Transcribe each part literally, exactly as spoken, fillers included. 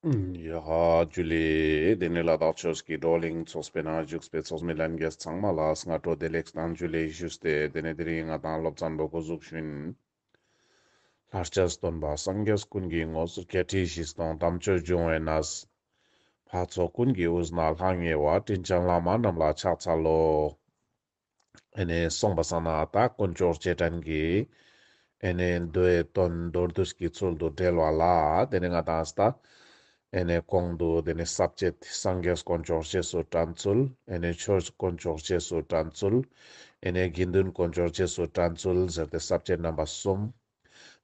ཡ་ཧ་ཇུ་ལེ། དེ་ནས་ལ་དྭགས་ཆོས་ཀྱི་བགྲོ་གླེང་ཚོགས་པའི་ནང་བཞུགས་པའི་ཚོགས་མི་ལྷན་རྒྱས་ཚང་མ་ལ་སྔ་དྲོ་བདེ་ལེགས་དང་ཇུ་ལེ་ཞུས་ཏེ། དེ་ནས་དེ་རིང་ང་དང་སློབ་ཚན་པོ་འགོ་འཛུགས་ཞུ་ཡིན། ལྷར་བཅས་སྟོན་པ་སངས་རྒྱས་ཀུན་གྱི་ངོ་བོ། བརྒྱད་ཁྲི་བཞི་སྟོང་དམ་ཆོས་འབྱུང་བའི་གནས། འཕགས་ཚོགས་ཀུན་གྱི་དབུས་ན་ལྷང་ངེ་བ། དྲིན་ཅན་བླ་མ་རྣམས་ལ་ཕྱག་འཚལ་ལོ། ཨེ་ནེ་སོང་པ་སང་ན་ད་དཀོན་མཆོག་རྗེས་དྲན་གྱི་ཨེ་ནེ་མདོའི་དོན་མདོར་བསྡུས་ཀྱི་ཚུལ་དུ་འགྲེལ་བ་ལ། དེ་ནས་ང་དང་ད་ཨེ་ནེ་གོང་དུ་དེ་ནས་ས་བཅད་སངས་རྒྱས་དཀོན་མཆོག་རྗེས་སུ་དྲན་ཚུལ། ཨེ་ནེ་ཆོས་དཀོན་མཆོག་རྗེས་སུ་དྲན་ཚུལ། ཨེ་ནེ་དགེ་འདུན་དཀོན་མཆོག་རྗེས་སུ་དྲན་ཚུལ་ཟེར་ཏེ་ས་བཅད་རྣམ་པ་གསུམ།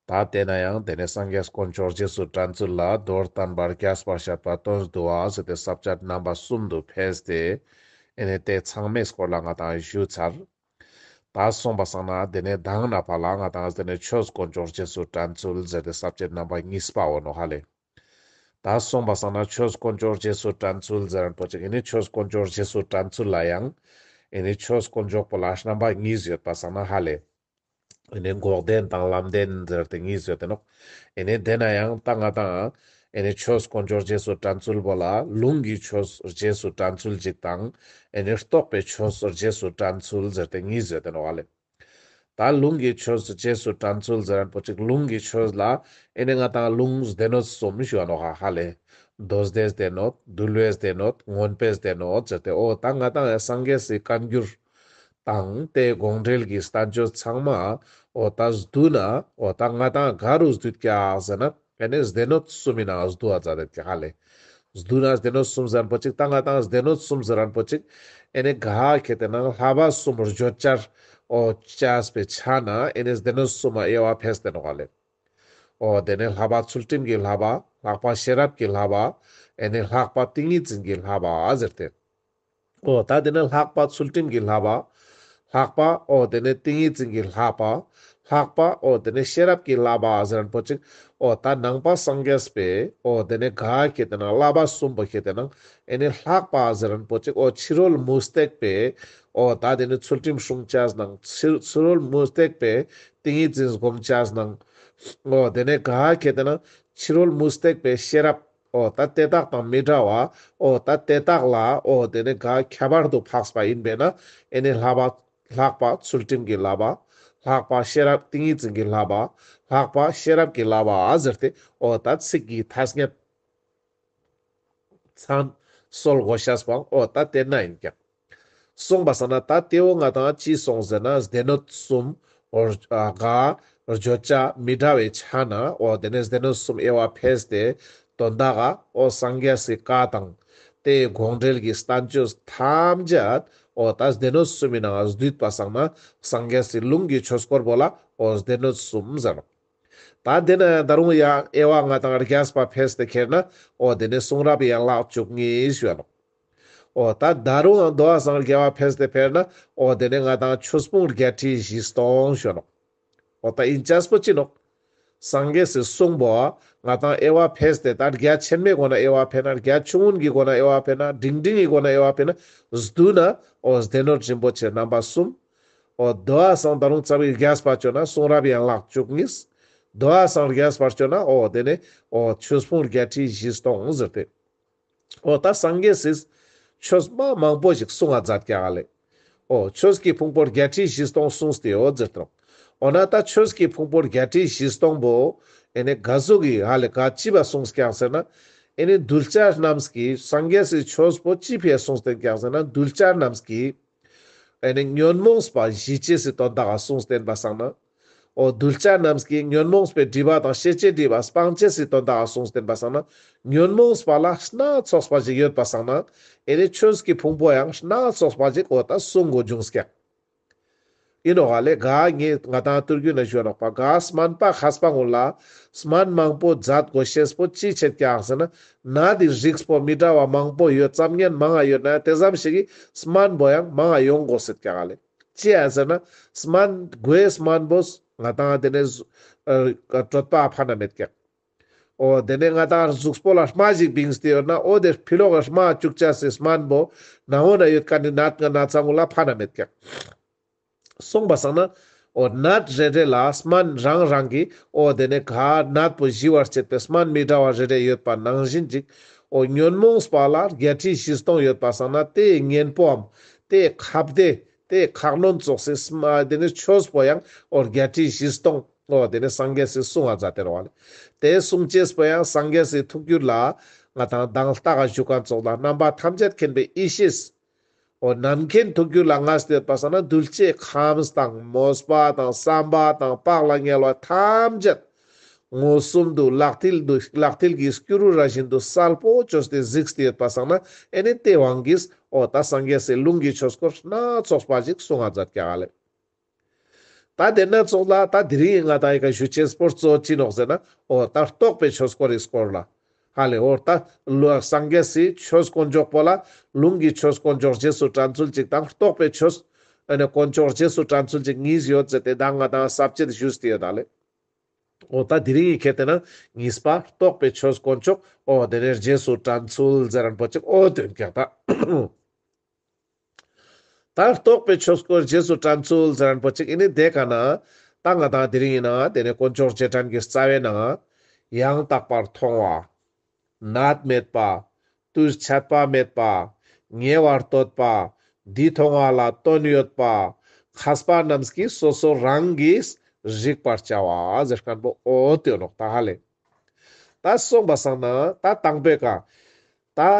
ད་དེ་ན་ཡང་དེ་ནས་སངས་རྒྱས་དཀོན་མཆོག་རྗེས་སུ་དྲན་ཚུལ་ལ་མདོར་བསྟན་པ་རྒྱས་པར་བཤད་པ་དོན་བསྡུ་བ་ཟེར་ཏེ་ས་བཅད་རྣམ་པ་གསུམ་དུ་ཕེས་ཏེ། ཨེ་ནེ་དེ་ཚང་མའི་སྐོར་ལ་ང་དང་ཞུས་ཚར། ད་སོང་པ་སང་ན་དེ་ནས་མདང་ན་ཕར་ལ་ང་དང་དེ་ནས་ཆོས་དཀོན་མཆོག་རྗེས་སུ་དྲན་ཚུལ་ཟེར་ཏེ་ས་བཅད་རྣམ་པ་གཉིས་པ་འོ་ནོ་ཧ་ལེ། ད་སོང་པ་སང་ན་ཆོས་དཀོན་མཆོག་རྗེས་སུ་དྲན་ཚུལ་ཟེར་མཁན་པོ་ཅིག་ཨེ་ནེ་ཆོས་དཀོན་མཆོག་རྗེས་སུ་དྲན་ཚུལ་ལ་ཡང་ཨེ་ནེ་ཆོས་དཀོན་མཆོག་པོ་ལ་རྣམ་པ་གཉིས་ཡོད་པ་སང་ན་ཧ་ལེ། ཨེ་ནེ་འགོག་བདེན་དང་ལམ་བདེན་ཟེར་ཏེ་གཉིས་ཡོད་དེ་ནོག་ཨེ་ནེ་དེ་ན་ཡང་ད་ང་དང་ཨེ་ནེ་ཆོས་དཀོན་མཆོག་རྗེས་སུ་དྲན་ཚུལ་པོ་ལ་ལུང་གི་ཆོས་རྗེས་སུ་དྲན་ཚུལ་ཅིག་དང་ཨེ་ནེ་རྟོགས་པའི་ཆོས་རྗེས་སུ་དྲན་ཚུལ་ཟེར་ཏེ་གཉིས་ཡོད་དེ་ནོག་ཧ་ལེ། ད་ལུང་གི་ཆོས་རྗེས་སུ་དྲན་ཚུལ་ཟེར་མཁན་པོ་ཅིག་ལུང་གི་ཆོས་ལ་ཨེ་ནེ་ང་དང་ལུང་སྡེ་སྣོད་གསུམ་ཞུ་བ་ནོག་ཧ་ཧ་ལེ། མདོ་སྡེའི་སྡེ་སྣོད། འདུལ་བའི་སྡེ་སྣོད། མངོན་པའི་སྡེ་སྣོད་ཟེར་ཏེ་འོ་ད་ང་དང་སངས་རྒྱས་སི་བཀའ་འགྱུར་དང་དེའི་དགོངས་འགྲེལ་གྱི་བསྟན་བཅོས་ཚང་མ་འོ་ད་བསྡུ་ན་འོ་ད་ང་དང་ག་རུ་བསྡུས་ཀྱག་ཟེར་ན་ཨེ་ནེ་སྡེ་སྣོད་གསུམ་མི་ནང་བསྡུ་བ་མཛད་དེ་ཀྱག་ཧ་ལེ། བསྡུ་ན་སྡེ་སྣོད་གསུམ་ཟེར་མཁན་པོ་ཅིག་ད་ང་དང་སྡེ་སྣོད་གསུམ་ཟེར་མཁན་པོ་ཅིག་ཨེ་ནེ་ག་ཁེ་ཏེ་ན་བསླབ་པ་གསུམ་བརྗོད་བྱར་འོ་བྱས་པའི་ཆ་ན་ཨེ་ནེ་སྡེ་སྣོད་གསུམ་མ་དབྱེ་བ་ཕེས་ཏེ་ནོག་ཧ་ལེ། འོ་དེ་ནས་བསླབ་པ་ཚུལ་ཁྲིམས་ཀྱི་བསླབ་པ། ལྷག་པ་ཤེས་རབ་ཀྱི་བསླབ་པ། ཨེ་ནེ་ལྷག་པ་ཏིང་ངེ་འཛིན་གྱི་བསླབ་པ་ཟེར་ཏེ། འོ་ད་དེ་ནས་ལྷག་པ་ཚུལ་ཁྲིམས་ཀྱི་བསླབ་པ། ལྷག་པ་འོ་དེ་ནས་ཏིང་ངེ་འཛིན་གྱི་བསླབ་པ། ལྷག་པ་འོ་དེ་ནས་ཤེས་རབ་ཀྱི་བསླབ་པ་ཟེར་མཁན་པོ་ཅིག་འོ་ད་ནང་པ་སངས་རྒྱས་པའི་འོ་དེ་ནས་ག་ཁེ་ཏེ་ན་བསླབ་པ་གསུམ་པོ་ཁེ་ཏེ་ན་ཨེ་ནེ་ལྷག་པ་ཟེར་མཁན་པོ་ཅིག་འོ་ཕྱི་རོལ་མུ་སྟེགས་པའི་འོ་ད་དེ་ནས་ཚུལ་ཁྲིམས་སྲུང་བྱས་ནང་ཕྱི་ཕྱི་རོལ་མུ་སྟེགས་པའི་ཏིང་ངེ་འཛིན་སྒོམ་བྱས་ནང་། འོ་དེ་ནས་ག་ཁེ་ཏེ་ན་ཕྱི་རོལ་མུ་སྟེགས་པའི་ཤེས་རབ། འོ་ད་དེ་དག་དང་མི་འདྲ་བ། འོ་ད་དེ་དག་ལ་འོ་དེ་ནས་ག་ཁྱད་པར་དུ་འཕགས་པ་ཡིན་པས་ན་ཨེ་ནེ་ལྷག་པ་ལྷག་པ་ཚུལ་ཁྲིམས་ཀྱི་བསླབ་པ། ལྷག་པ་ཤེས་རབ་ཏིང་ངེ་འཛིན་གྱི་བསླབ་པ། ལྷག་པ་ཤེས་རབ་ཀྱི་བསླབ་པ་ཟེར་ཏེ་འོ་ད་ཚིག་གི་ཐ་སྙད་ཚང་སོལ་དགོས་ཤེས་པའང་འོ་ད་དེ་ན་ཡིན་ཀྱག་སོང་པ་སང་ན་ད་དེ་བོ་ང་དང་ཅི་སོང་ཟེར་ན་སྡེ་སྣོད་གསུམ་འོ་ག་བརྗོད་བྱ་མི་འདྲ་བའི་ཆ་ན་འོ་དེ་ནས་སྡེ་སྣོད་གསུམ་དབྱེ་བ་ཕེས་ཏེ་དོན་དག་ག་འོ་སངས་རྒྱས་སི་བཀའ་དང་དེའི་དགོངས་འགྲེལ་གྱི་བསྟན་བཅོས་ཐམས་ཅད་འོ་ད་སྡེ་སྣོད་གསུམ་མི་ནང་བསྡུས་པ་སང་ན་སངས་རྒྱས་སི་ལུང་གི་ཆོས་སྐོར་པོ་ལ་འོ་སྡེ་སྣོད་གསུམ་ཟེར་ནོག་ད་དེ་ན་ཡང་ད་རུང་ཡང་དབྱེ་བ་ང་དང་རྒྱས་པ་ཕེས་ཏེ་ཁྱེར་ན་འོ་དེ་ནས་གསུང་རབ་ཡན་ལག་བཅུ་གཉིས་ཞུ་བ་ནོག་འོ་ད་ད་རུང་ཡང་དོ་བ་སང་རྒྱས་པ་ཕེས་ཏེ་ཕེར་ན་འོ་དེ་ནས་ང་དང་ཆོས་ཕུང་བརྒྱད་ཁྲི་བཞི་སྟོང་ཞུ་བ་ནོག་འོ་ད་ཡིན་ཅེས་པོ་ཅི་ནོག་སངས་རྒྱས་སི་གསུང་པོ་ང་དང་དབྱེ་བ་ཕེས་ཏེ་ད་རྒྱ་ཆེན་མོའི་སྒོ་ན་དབྱེ་བ་ཕེ་ན་རྒྱ་ཆུང་ངུན་གྱི་སྒོ་ན་དབྱེ་བ་ཕེ་ན་འབྲིང་འབྲིང་གི་སྒོ་ན་དབྱེ་བ་ཕེ་ན་བསྡུ་ན་འོ་སྡེ་སྣོད་རིན་པོ་ཆེ་རྣམ་པ་གསུམ། འོ་དོ་བ་སང་ད་རུང་ཙ་པིག་རྒྱས་པ་ཅོ་ན་གསུང་རབ་ཡན་ལག་བཅུ་གཉིས། དོ་བ་སང་རྒྱས་པར་ཅོ་ན་འོ་དེ་ནས་འོ་ཆོས་ཕུང་བརྒྱད་ཁྲི་བཞི་སྟོང་ཟེར་ཏེ། འོ་ད་སངས་རྒྱས་སི་ཆོས་མ་མང་པོ་ཞིག་གསུང་ང་མཛད་ཀྱག་ལེ། འོ་ཆོས་ཀྱི་ཕུང་པོ་བརྒྱད་ཁྲི་བཞི་སྟོང་གསུངས་ཏེ་ཡོད་ཟེར་ཏེ། འོ་ན་ད་ཆོས་ཀྱི་ཕུང་པོ་བརྒྱད་ཁྲི་བཞི་སྟོང་པོ་ཨེ་ནེ་ག་ཟུག་གི་ཧ་ལེ་ག་ཅི་བ་གསུངས་ཀྱག་ཟེར་ན། ཨེ་ནེ་གདུལ་བྱ་རྣམས་ཀྱི་སངས་རྒྱས་སི་ཆོས་པོ་ཅི་ཕི་གསུངས་ཏེ་ཀྱག་ཟེར་ན་གདུལ་བྱ་རྣམས་ཀྱི་ཨེ་ནེ་ཉོན་མོངས་པ་ཞི་བྱེད་སི་དོན་དག་ག་གསུངས་བསྟན་པ་སང་ན། འོ་གདུལ་བྱ་རྣམས་ཀྱི་ཉོན་མོངས་པའི་སྒྲིབ་པ་དང་ཤེས་བྱའི་སྒྲིབ་པ་སྤང་བྱེད་སི་དོན་དག་ག་གསུངས་བསྟན་པ་སང་ན། ཉོན་མོངས་པ་ལ་སྣ་ཚོགས་པ་ཞིག་ཡོད་པ་སང་ན། ཨེ་ནེ་ཆོས་ཀྱི་ཕུང་པོ་ཡང་སྣ་ཚོགས་པ་ཞིག་འོ་ད་གསུང་དགོས་བྱུང་ཀྱག་ཡིན་ནོག་ཧ་ལེ་ག་ངས་ང་དང་ཐུར་རྒྱུད་ན་ཞུ་ནོག་པ་ག་སྨན་པ་མཁས་པ་ངུན་ལ་སྨན་མང་པོ་མཛད་དགོས་ཤེས་པོ་ཅི་ཆེད་ཀྱག་ཟེར་ན། ནད་དི་རིགས་པོ་མི་འདྲ་བ་མང་པོ་ཡོད་ཙམ་ཉན་མང་ང་ཡོད་ན་དེ་ཙམ་ཞིག་གི་སྨན་པོ་ཡང་མང་ང་ཡོང་དགོས་ཟེར་ཀྱག་ལེ། ཅི་ཡ་ཟེར་ན་སྨན་གོས་སྨན་པོ་ང་དང་དེ་ནས་གྲོད་པ་ཕན་ན་མེད་ཀྱག་འོ་དེ་ནས་ང་དང་གཟུགས་པོ་ལ་རྨ་ཞིག་བིངས་ཏེ་ཡོད་ན་འོ་དེ་ཕི་ལོག་གི་རྨ་བཅུག་ཅེས་སི་སྨན་པོ་ནང་ངོ་ན་ཡོད་ཀ་ནི་ནད་ཀ་ན་ཚ་ངུན་ལ་ཕན་ན་མེད་ཀྱག་སོང་པ་སང་ན། འོ་ནད་རེ་རེ་ལ་སྨན་རང་རང་གི་འོ་དེ་ནས་ག་ནད་པོ་ཞི་བར་བྱེད་པའི་སྨན་མི་འདྲ་བ་རེ་རེ་ཡོད་པ་ནང་བཞིན་ཅིག་འོ་ཉོན་མོངས་པ་ལ་བརྒྱད་ཁྲི་བཞི་སྟོང་ཡོད་པ་སང་ན་དེའི་གཉེན་པོའམ་དེའི་ཁ་བདེ་དེའི་ཁ་གནོན་ཙོགས་སི་སྨ་དེ་ནས་ཆོས་པོ་ཡང་འོ་བརྒྱད་ཁྲི་བཞི་སྟོང་འོ་དེ་ནས་སངས་རྒྱས་སི་གསུང་བ་མཛད་དེ་རོ་བ་ལེ། དེ་གསུང་ཅེས་པོ་ཡང་སངས་རྒྱས་སི་ཐུགས་རྒྱུད་ལ་ང་དང་མདང་ལྟ་ག་ཞུ་མཁན་ཙོགས་ལ་རྣམ་པ་ཐམས་ཅད་མཁྱེན་པའི་ཡེ་ཤེས། འོ་ནན་མཁྱེན་ཐུགས་རྒྱུད་ལ་མངའ་སྟེ་ཡོད་པ་སང་ན་གདུལ་བྱའི་ཁམས་དང་མོས་པ་དང་བསམ་པ་དང་བག་ལ་ཉལ་བ་ཐམས་ཅད་མངོན་སུམ་དུ་ལག་མཐིལ་དུ་ལག་མཐིལ་གྱི་སྐྱུ་རུ་ར་བཞིན་དུ་གསལ་པོ་བཅོས་ཏེ་གཟིགས་ཏེ་ཡོད་པ་སང་ན་ཨེ་ནི་དེ་དབང་གིས་འོ་ད་སངས་རྒྱས་སི་ལུང་གི་ཆོས་སྐོར་སྣ་ཚོགས་པ་ཞིག་གསུང་ང་མཛད་ཀྱག་ལེ། ད་དེ་ན་ཙོགས་ལ་ད་དེ་རིང་ང་དང་ཡི་ག་ཞུ་ཅེས་པོ་གཙོ་ཅི་ནོག་ཟེར་ན་འོ་ད་རྟོགས་པའི་ཆོས་སྐོར་རི་སྐོར་ལ། ཧ་ལེ་འོ་ད་ལོ་སངས་རྒྱས་སི་ཆོས་དཀོན་མཆོག་པོ་ལ་ལུང་གི་ཆོས་དཀོན་མཆོག་རྗེས་སུ་དྲན་ཚུལ་ཅིག་དང་རྟོགས་པའི་ཆོས་ཨེ་ནི་དཀོན་མཆོག་རྗེས་སུ་དྲན་ཚུལ་ཅིག་གཉིས་ཡོད་ཟེར་ཏེ་ད་ང་དང་ས་བཅད་ཞུས་ཏེ་ཡོད་ད་ལེ། འོ་ད་དེ་རིང་ཡི་ཁེ་ཏེ་ན་གཉིས་པ་རྟོགས་པའི་ཆོས་དཀོན་མཆོག་འོ་དེ་ནས་རྗེས་སུ་དྲན་ཚུལ་ཟེར་རན་པོ་ཅིག་འོ་དོན་ཀྱག་ད། ད་རྟོགས་པའི་ཆོས་སྐོར་རྗེས་སུ་དྲན་ཚུལ་ཟེར་རན་པོ་ཅིག་ཨེ་ནི་དེ་ག་ན་ད་ང་དང་དེ་རིང་ཡིན་ན་དེ་ནས་དཀོན་མཆོག་རྗེས་དྲན་གྱི་རྩ་བའི་ནང་ཡང་དག་པར་མཐོང་བ། ནད་མེད་པ། དུས་ཆད་པ་མེད་པ། ཉེ་བར་གཏོད་པ། འདི་མཐོང་བ་ལ་དོན་ཡོད་པ། མཁས་པ་རྣམས་ཀྱིས་སོ་སོ་རང་གིས་རིག་པར་བྱ་བ་ཟེར་མཁན་པོ་འོ་དེ་ནོག་ད་ཧ་ལེ། ད་སོང་པ་སང་ན་ད་དང་པོའི་ཀ་ད་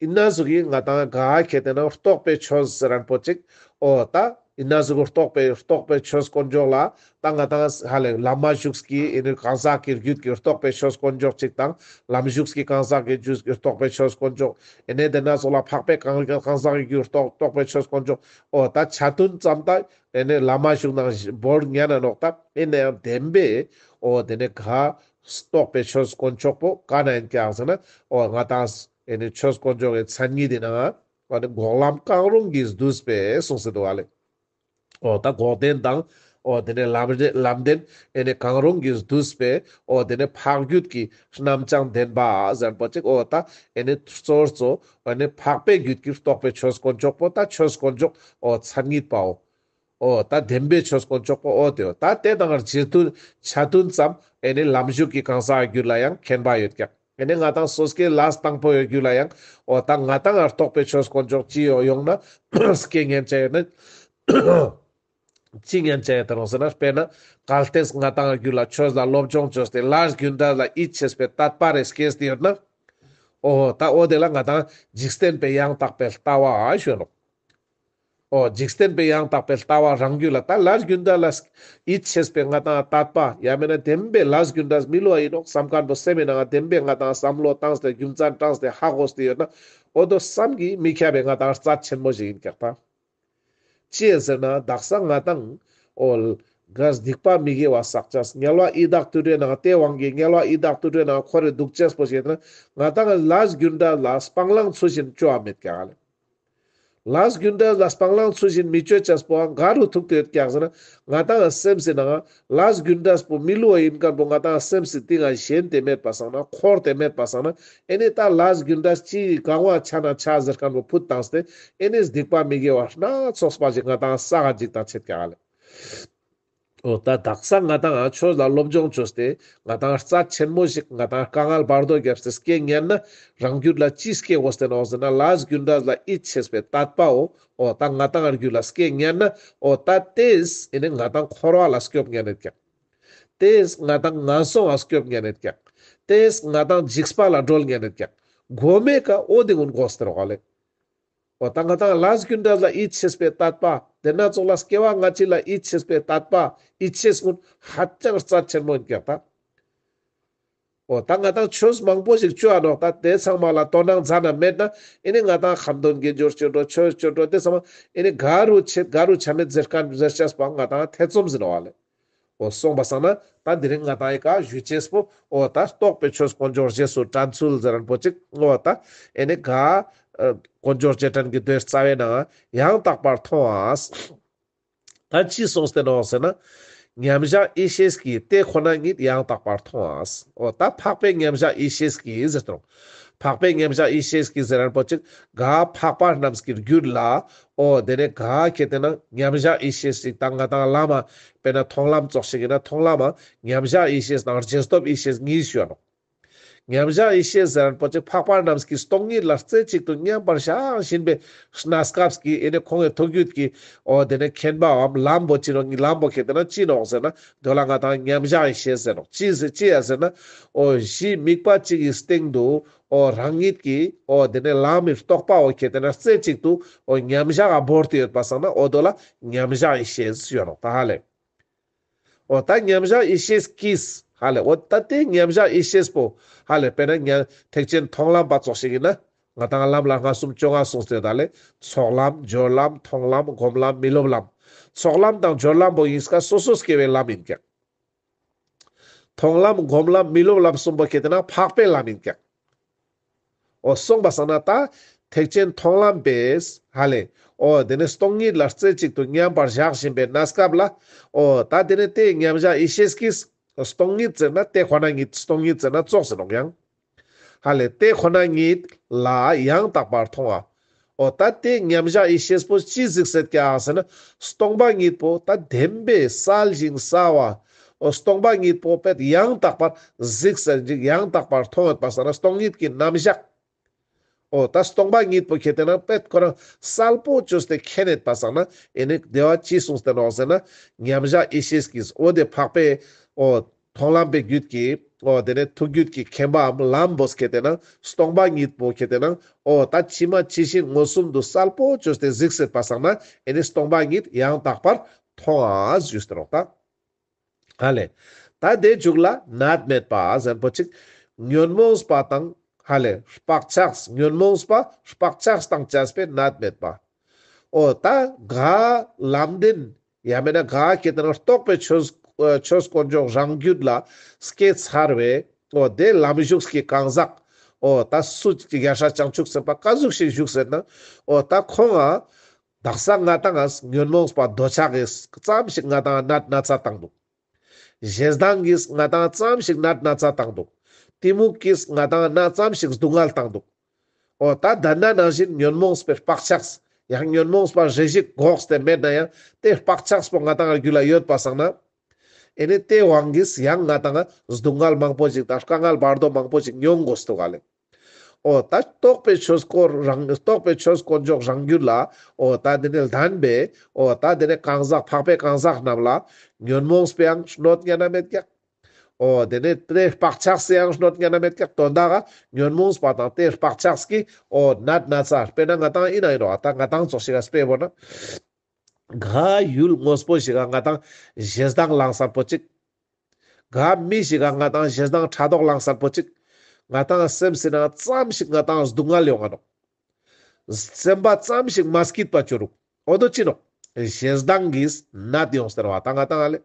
ཡིན་ན་ཟུག་གི་ང་དང་ག་ཁེ་ཏེ་ན་རྟོགས་པའི་ཆོས་ཟེར་རན་པོ་ཅིག་འོ་ད་ཡིན་ན་ཟུག་གི་རྟོགས་པའི་རྟོགས་པའི་ཆོས་དཀོན་མཆོག་ལ་ད་ང་དང་ཧ་ལེ་བླ་མ་བཞུགས་ཀྱི་ཨེ་ནི་གང་ཟག་གི་རྒྱུད་ཀྱི་རྟོགས་པའི་ཆོས་དཀོན་མཆོག་ཅིག་དང་ལམ་བཞུགས་ཀྱི་གང་ཟག་གི་རྒྱུད་ཀྱི་རྟོགས་པའི་ཆོས་དཀོན་མཆོག་ཨེ་ནི་དེ་ན་ཙོགས་ལ་འཕགས་པའི་གང་གང་ཟག་གི་རྒྱུད་རྟོགས་རྟོགས་པའི་ཆོས་དཀོན་མཆོག་འོ་ད་ཆ་མཐུན་ཙམ་ད་ཨེ་ནི་བླ་མ་བཞུགས་ནང་བོར་ཉན་ན་ནོག་ད་ཨེ་ནི་ཡང་བདེན་པའི་འོ་དེ་ནི་ག་རྟོགས་པའི་ཆོས་དཀོན་མཆོག་པོ་ག་ན་ཡིན་ཀྱག་ཟེར་ན་འོ་ང་དང་ཨེ་ནི་ཆོས་དཀོན་མཆོག་གི་མཚན་ཉིད་དེ་ནང་འོ་ནི་འགོག་ལམ་གང་རུང་གིས་བསྡུས་པའི་གསུངས་སེ་འདུག་ཨ་ལེ། འོ་ད་འགོག་བདེན་དང་འོ་དེ་ནས་ལམ་རེ་ལམ་བདེན་ཨེ་ནི་གང་རུང་གིས་བསྡུས་པའི་འོ་དེ་ནས་འཕགས་རྒྱུད་ཀྱི་རྣམ་བྱང་བདེན་པ་ཟེར་པོ་ཅིག་འོ་ད་ཨེ་ནི་གཙོ་བོར་གཙོ་ཨེ་ནི་འཕགས་པའི་རྒྱུད་ཀྱི་རྟོགས་པའི་ཆོས་དཀོན་མཆོག་པོ་ད་ཆོས་དཀོན་མཆོག་འོ་མཚན་ཉིད་པའོ། འོ་ད་བདེན་པའི་ཆོས་དཀོན་མཆོག་པོ་འོ་དེའོ། ད་དེ་དང་རྗེས་མཐུན་ཆ་མཐུན་ཙམ་ཨེ་ནི་ལམ་ཞུགས་ཀྱི་གང་ཟག་རྒྱུད་ལ་ཡང་མཁྱེན་པ་ཡོད་ཀྱག་ཨེ་ནི་ང་དང་སོ་སྐྱེ་ལས་དང་པོ་ཡོད་རྒྱུད་ལ་ཡང་འོ་ད་ང་དང་ང་རྟོགས་པའི་ཆོས་དཀོན་མཆོག་ཅི་ཡོད་ཡོང་ན་སྐྱེ་ཉན་ཆ་ཡོད་ན། ཅི་ཉན་ཆ་ཡོད་དེ་རུང་ཟེར་ན་དཔེར་ན་གལ་ཏེ་ང་དང་རྒྱུད་ལ་ཆོས་ལ་སློབ་སྦྱོང་བཅོས་ཏེ་ལས་རྒྱུ་འབྲས་ལ་ཡིད་ཆེས་པའི་དད་པ་རེ་སྐྱེས་ཏེ་ཡོད་ན། འོ་ད་འོ་དེ་ལ་ང་དང་འཇིག་རྟེན་པའི་ཡང་དག་པའི་ལྟ་བ་ཞུ་ནོག་འོ་འཇིག་རྟེན་པའི་ཡང་དག་པའི་ལྟ་བ་རང་རྒྱུད་ལ་ད་ལས་རྒྱུ་འབྲས་ལ་ཡིད་ཆེས་པའི་ང་དང་དད་པ་ཡང་མེད་ན་བདེན་པའི་ལས་རྒྱུ་འབྲས་མི་བསླུ་བ་ཡིན་ནོག་བསམ་མཁན་པོ་སེམས་ཡིན་ནའང་བདེན་པའི་ང་དང་བསམ་བློ་བཏང་སྟེ་རྒྱུ་མཚན་དྲངས་ཏེ་ཧ་གོ་སྟེ་ཡོད་ན་འོ་དོ་བསམ་གྱིས་མི་ཁྱབ་པའི་ང་དང་རྩ་ཆེན་མོ་ཞིག་ཡིན་ཀྱག་ད། ཅི་ཡིན་ཟེར་ན་དག་ས་ང་དང་འོ་ག་སྡིག་པ་མི་དགེ་བ་བསགས་ཅས་དམྱལ་བ་ཡི་དྭགས་དུད་འགྲོའི་ནང་དེ་དབང་གིས་དམྱལ་བ་ཡི་དྭགས་དུད་འགྲོའི་ནང་འཁོར་རེ་འདུག་ཅས་པོ་ཞིག་ཡིན་ན་ང་དང་ལས་རྒྱུ་འབྲས་ལ་སྤང་བླང་ཚུལ་བཞིན་བཅོ་བ་མེད་ཀྱག་ལེ། ལས་རྒྱུ་འབྲས་ལ་སྤང་བླང་ཚུལ་བཞིན་མི་བཅོ་ཅས་པོའང་ག་རུ་ཐུག་སྟེ་ཡོད་ཀྱག་ཟེར་ན་ང་དང་སེམས་སི་ནང་ལས་རྒྱུ་འབྲས་པོ་མི་བསླུ་བ་ཡིན་མཁན་པོ་ང་དང་སེམས་སི་སྟེང་ང་ཞེན་ཏེ་མེད་པ་སང་ན་འཁོར་ཏེ་མེད་པ་སང་ན་ཨེ་ནི་ད་ལས་རྒྱུ་འབྲས་ཅི་གང་བ་ཆ་ན་ཆ་ཟེར་མཁན་པོ་ཕུད་བཏང་སྟེ་ཨེ་ནི་སྡིག་པ་མི་དགེ་བ་སྣ་ཚོགས་པ་ཞིག་ང་དང་བསགས་ཅིག་ད་ཆེད་ཀྱག་ལེ། འོ་ད་དག་ས་ང་དང་ཆོས་ལ་སློབ་སྦྱོང་བཅོས་ཏེ་ང་དང་རྩ་ཆེན་མོ་ཞིག་ང་དང་དཀའ་ངལ་བར་དོ་བརྒྱབ་སྟེ་སྐྱེ་ཉན་ན་རང་རྒྱུད་ལ་ཅི་སྐྱེ་དགོས་ཏེ་ནོག་ཟེར་ན་ལས་རྒྱུ་འབྲས་ལ་ཡིད་ཆེས་པའི་དད་པའོ། འོ་ད་ང་དང་རྒྱུད་ལ་སྐྱེ་ཉན་ན་འོ་ད་དེས་ཨེ་ནི་ང་དང་འཁོར་བ་ལ་སྐྱོབ་ཉན་ནེད་ཀྱག་དེས་ང་དང་ངན་སོང་ལ་སྐྱོབ་ཉན་ནེད་ཀྱག་དེས་ང་དང་འཇིགས་པ་ལ་སྒྲོལ་ཉན་ནེད་ཀྱག་གོ་མེ་ཀ་འོ་དེ་ཀུན་དགོས་ཏེ་རོག་ལེ། འོ་ད་ང་དང་ལས་རྒྱུ་འབྲས་ལ་ཡིད་ཆེས་པའི་དད་པ། དེ་ན་ཙོགས་ལ་སྐྱེ་བ་སྔ་ཕྱི་ལ་ཡིད་ཆེས་པའི་དད་པ། ཡིད་ཆེས་ཀུན་ཧ་ཅང་རྩ་ཆེན་མོ་ཡིན་ཀྱག་ད། འོ་ད་ང་དང་ཆོས་མང་པོ་ཞིག་བཅོ་འ་ནོག་ད་དེ་ཚང་མ་ལ་དོ་སྣང་མཛད་ན་མེད་ན་ཨེ་ནི་ང་དང་ཁ་འདོན་དགེ་སྦྱོར་བཅོ་འགྲོ་ཆོས་བཅོ་འགྲོ་དེ་ཚང་མ་ཨེ་ནི་ག་རུ་ཆེད་ག་རུ་ཆ་མེད་ཟེར་མཁན་ཟེར་ཅས་པ་ང་དང་ཐེ་ཚོམ་ཟིན་བ་ལེ། འོ་སོང་པ་སང་ན་ད་འདི་རིང་ང་དང་ཡི་ཀ་ཞུ་ཅེས་པོ་འོ་ད་རྟོགས་པའི་ཆོས་དཀོན་མཆོག་རྗེས་སུ་དྲན་ཚུལ་ཟེར་རན་པོ་ཅིག་འོ་ད་ཨེ་ནི་ག་ཨ་དཀོན་མཆོག་རྗེས་དྲན་གྱི་མདོའི་རྩ་བའི་ནང་ཡང་དག་པར་མཐོང་བ། ད་ཅི་གསུངས་ཏེ་ནོག་ཟེར་ན། མཉམ་གཞག་ཡེ་ཤེས་ཀྱིས་དེ་ཁོ་ན་ཉིད་ཡང་དག་པར་མཐོང་ངོ་། འོ་ད་འཕགས་པའི་མཉམ་གཞག་ཡེ་ཤེས་ཀྱིས་ཟེར་དང་། འཕགས་པའི་མཉམ་གཞག་ཡེ་ཤེས་ཀྱིས་ཟེར་རན་པོ་ཅིག་ག་འཕགས་པ་རྣམས་ཀྱི་རྒྱུད་ལ། འོ་དེ་ནས་ག་ཁེ་ཏེ་ན་མཉམ་གཞག་ཡེ་ཤེས་ཤིག་དང་ང་དང་ལམ་མ་དཔེར་ན་མཐོང་ལམ་ཙོགས་ཤིག་ཡིན་ན་མཐོང་ལམ་མ་མཉམ་གཞག་ཡེ་ཤེས་དང་རྗེས་ཐོབ་ཡེ་ཤེས་གཉིས་ཡོད་ནོག་མཉམ་གཞག་ཡེ་ཤེས་ཟེར་རན་པོ་ཅིག་འཕགས་པ་རྣམས་ཀྱི་སྟོང་ཉིད་ལ་རྩེ་གཅིག་ཏུ་མཉམ་པར་བཞག་བཞིན་པའི་གནས་སྐབས་ཀྱི་ཨེ་ནི་ཁོང་གི་ཐུགས་རྒྱུད་ཀྱི་འོ་དེ་ནས་མཁྱེན་པའམ་ལམ་པོ་ཅི་ནོག་ལམ་པོ་ཁེ་ཏེ་ན་ཅི་ནོག་ཟེར་ན་དོ་ལ་ང་དང་མཉམ་གཞག་ཡེ་ཤེས་ཟེར་ནོག་ཅི་ཟེར་ཅི་ཡ་ཟེར་ན། འོ་གཞི་དམིགས་པ་གཅིག་གི་སྟེང་དུ་འོ་རང་ཉིད་ཀྱི་འོ་དེ་ནས་ལམ་མི་རྟོགས་པའོ་ཁེ་ཏེ་ན་རྩེ་གཅིག་ཏུ་འོ་མཉམ་གཞག་ག་བོར་ཏེ་ཡོད་པ་སང་ན་འོ་དོ་ལ་མཉམ་གཞག་ཡེ་ཤེས་ཡོད་ནོག་ད་ཧ་ལེ། འོ་ད་མཉམ་གཞག་ཡེ་ཤེས་ཀྱིས་ཧ་ལེ། འོ་ད་དེ་མཉམ་གཞག་ཡེ་ཤེས་པོ་ཧ་ལེ། དཔེར་ན་ཉ་ཐེག་ཆེན་མཐོང་ལམ་པ་ཙོགས་ཤིག་ཡིན་ན་ང་དང་ལམ་ལ་ལྔ་གསུམ་བཅོ་ལྔ་གསུངས་ཏེ་ད་ལེ། ཚོགས་ལམ་སྦྱོར་ལམ་མཐོང་ལམ་སྒོམ་ལམ་མི་སློབ་ལམ། ཚོགས་ལམ་དང་སྦྱོར་ལམ་པོ་ཡིན་སྐ་སོ་སོ་སྐྱེ་བོའི་ལམ་ཡིན་ཀྱག་མཐོང་ལམ་སྒོམ་ལམ་མི་སློབ་ལམ་གསུམ་པོ་ཁེ་ཏེ་ན་འཕགས་པའི་ལམ་ཡིན་ཀྱག་འོ་སོང་པ་སང་ན་ད་ཐེག་ཆེན་མཐོང་ལམ་པས་ཧ་ལེ། འོ་དེ་ནས་སྟོང་ཉིད་ལ་རྩེ་གཅིག་ཏུ་མཉམ་པར་བཞག་བཞིན་པའི་གནས་སྐབས་ལ། འོ་ད་དེ་ནས་དེ་མཉམ་གཞག་ཡེ་ཤེས་ཀྱིས་སྟོང་ཉིད་ཟེར་ན་དེ་ཁོ་ན་ཉིད་སྟོང་ཉིད་ཟེར་ན་ཙོགས་ཟེར་ནོག་ཡང་། ཧ་ལེ་དེ་ཁོ་ན་ཉིད་ལ་ཡང་དག་པར་མཐོང་བ། འོ་ད་དེ་མཉམ་གཞག་ཡེ་ཤེས་པོ་ཅི་གཟིགས་སད་ཀྱག་ཟེར་ན་སྟོང་པ་ཉིད་པོ་ད་བདེན་པའི་གསལ་ཞིང་གསལ་བ། འོ་སྟོང་པ་ཉིད་པོ་པད་ཡང་དག་པར་གཟིགས་སད་ཅིག་ཡང་དག་པར་མཐོང་ཡོད་པ་སང་ན་སྟོང་ཉིད་ཀྱི་རྣམ་གཞག་འོ་ད་སྟོང་པ་ཉིད་པོ་ཁེ་ཏེ་ན་པད་ཁོ་རང་གསལ་པོ་བཅོས་ཏེ་མཁྱེན་ཡོད་པ་སང་ན་ཨེ་ནི་དེ་བ་ཅི་གསུངས་ཏེ་ནོག་ཟེར་ན་མཉམ་གཞག་ཡེ་ཤེས་ཀྱིས་འོ་དེ་འཕགས་པའི་འོ་མཐོང་ལམ་པའི་རྒྱུད་ཀྱི་འོ་དེ་ནས་ཐུགས་རྒྱུད་ཀྱི་མཁྱེན་པའམ་ལམ་པོ་ཁེ་ཏེ་ན་སྟོང་པ་ཉིད་པོ་ཁེ་ཏེ་ན་འོ་ད་ཇི་མ་ཇི་བཞིན་མངོན་སུམ་དུ་གསལ་པོ་བཅོས་ཏེ་གཟིགས་སད་པ་སང་ན་ཨེ་ནི་སྟོང་པ་ཉིད་ཡང་དག་པར་མཐོང་ང་ཞུས་ཏེ་ནོག་ད། ཧ་ལེ། ད་དེ་མཇུག་ལ་ནད་མེད་པ་ཟེར་པོ་ཅིག་ཉོན་མོངས་པ་དང་ཧ་ལེ་བག་ཆགས་ཉོན་མོངས་པ་བག་ཆགས་དང་བཅས་པའི་ནད་མེད་པ། འོ་ད་ག་ལམ་བདེན་ཡང་མེད་ན་ག་ཁེ་ཏེ་ན་རྟོགས་པའི་ཆོས་ཆོས་དཀོན་མཆོག་རང་རྒྱུད་ལ་སྐྱེས་ཚར་བའི་འོ་དེ་ལམ་ཞུགས་ཀྱི་གང་ཟག་འོ་ད་སུ་ཅིག་རྒྱལ་སྲས་བྱང་ཆུབ་སེམས་དཔའ་ག་ཟུག་ཞིག་བཞུགས་ཟེར་ན་འོ་ད་ཁོང་ང་དག་ས་ང་དང་ང་ཉོན་མོངས་པ་འདོད་ཆགས་ཀྱིས་ཙམ་ཞིག་ང་དང་ནད་ན་ཚ་བཏང་འདུག་ཞེ་སྡང་གིས་ང་དང་ཙམ་ཞིག་ནད་ན་ཚ་བཏང་འདུག་གཏི་མུག་གིས་ང་དང་ན་ཙམ་ཞིག་སྡུག་བསྔལ་བཏང་འདུག་འོ་ད་ད་ན་ནང་བཞིན་ཉོན་མོངས་པའི་བག་ཆགས་ཡང་ཉོན་མོངས་པ་རེ་ཞིག་འགོག་སྟེ་མེད་ན་ཡང་དེ་བག་ཆགས་པོ་ང་དང་རྒྱུད་ལ་ཡོད་པ་སང་ན། ཨེ་ནི་དེ་དབང་གིས་ཡང་ང་དང་སྡུག་བསྔལ་མང་པོ་ཞིག་དང་དཀའ་ངལ་བར་དོ་མང་པོ་ཞིག་མྱོང་དགོས་འདུག་ག་ལེ། འོ་ད་རྟོགས་པའི་ཆོས་སྐོར་རང་རྟོགས་པའི་ཆོས་དཀོན་མཆོག་རང་རྒྱུད་ལ་འོ་ད་དེ་ནས་ལྡན་པའི་འོ་ད་དེ་ནས་གང་ཟག་འཕགས་པའི་གང་ཟག་རྣམས་ལ་ཉོན་མོངས་པའང་གནོད་ཉན་ན་མེད་ཀྱག་འོ་དེ་ནས་དེ་བག་ཆགས་སེའང་གནོད་ཉན་ན་མེད་ཀྱག་དོན་དག་ག་ཉོན་མོངས་པ་དང་དེ་བག་ཆགས་ཀྱི་འོ་ནད་ན་ཚ་དཔེར་ན་ང་དང་ཡིན་ན་ཡིན་ནོག་ཨ་ད་ང་དང་ཙོགས་ཤིག་ག་དཔེ་བོ་ན། ག་ཡུལ་དངོས་པོ་ཞིག་ག་ང་དང་ཞེ་སྡང་ལངས་ས་པོ་ཅིག་ག་མི་ཞིག་ག་ང་དང་ཞེ་སྡང་ཕྲག་དོག་ལངས་ས་པོ་ཅིག་ང་དང་སེམས་སི་ནང་ཙམ་ཞིག་ང་དང་སྡུག་བསྔལ་ཡོང་ང་ནོག་སེམས་པ་ཙམ་ཞིག་མ་སྐྱིད་པ་ཅོ་རུག་འོ་དོ་ཅི་ནོག་ཞེ་སྡང་གིས་ནད་ཡོང་ཟེར་བ་ད་ང་དང་ཨ་ལེ།